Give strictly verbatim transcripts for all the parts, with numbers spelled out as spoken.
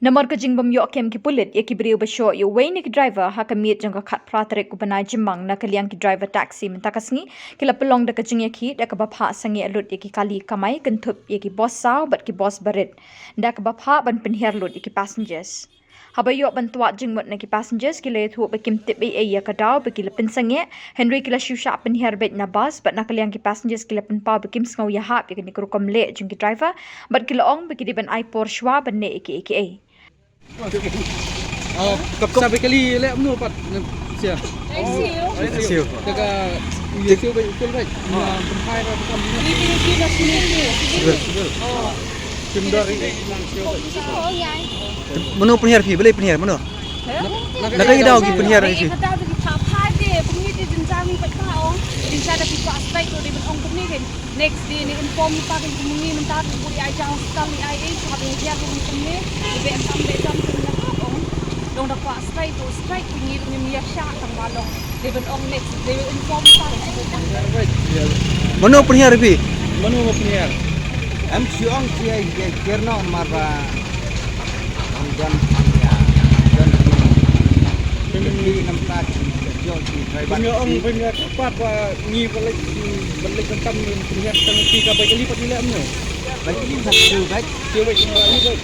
Namar ka jingbym ïoh kem ki pulit ïa ki briew ba shoh ïa uwei na ki driver ha ka miet jong ka khatphra tarik u bnai Jymmang na ka liang ki driver taxi mynta ka sngi ki la pynlong da ka jingïakhih da kaba phah sangeh lut ïa ki kali kamai kynthup ïa ki bos saw bad ki bos barit da kaba phah ban pynhiar lut ïa ki passengers. Haba ïoh ban twad jingmut na ki passengers ki la ïathuh ba kim tip ei ei ïa ka daw ba ki la pynsangeh, hynrei ki la shu shah pynhiar beit na bus bad na ka liang ki passengers ki la pynpaw ba kim sngew ïahap ïa kane ka rukom leh jong ki driver bad ki la ong ba ki dei ban ai por shuwa ban leh ïa kiei kiei. Ah, kap sa ba kali leh mano pat sia. Ai siu. Ai siu. Ka ka ai siu ba kul ba. Na pynphai ba kam. Ni ni ni na sini ni. Siu. Oh. Kim dari. Oh ya. Mano pynhiar phi, balei pynhiar mano? Na ka daw ki pynhiar ai phi. Ka daw ki pha pha de, pynhiar de jin jang ba ka ong. Jin jang da ki pa strike ro de ban ong pynhiar. Next day ni inform pa kan kumni mynta kan buri ai jang hospital ni ai ei pa kan ïa kan kumni. Be tam be tam kan na ka ong. Dong da kwa strike to strike ni ni ya sha tang ba long. They will ong next, they will inform pa. Mano pynhiar bi? Mano pynhiar? Em siong si ai ke kerno mar ba. Ang don ya. Don. Pynhiar nam ta si jo si driver. Pynhiar ong pynhiar. Pat ba ngi balik balik kan tam ni pynhiar tang pi ka bai kali pat ni leh mano. Bai kali sa siu bai. Siu bai siu bai bai.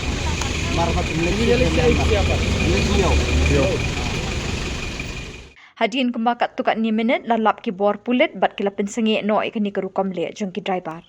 Mar ba pynhiar. Pynhiar leh siu pat. Pynhiar siu. Siu. Hadien kumba katto katne minit la lap ki bor pulit bad ki la pynsangeh noh ïa kane ka rukom leh jong ki driver.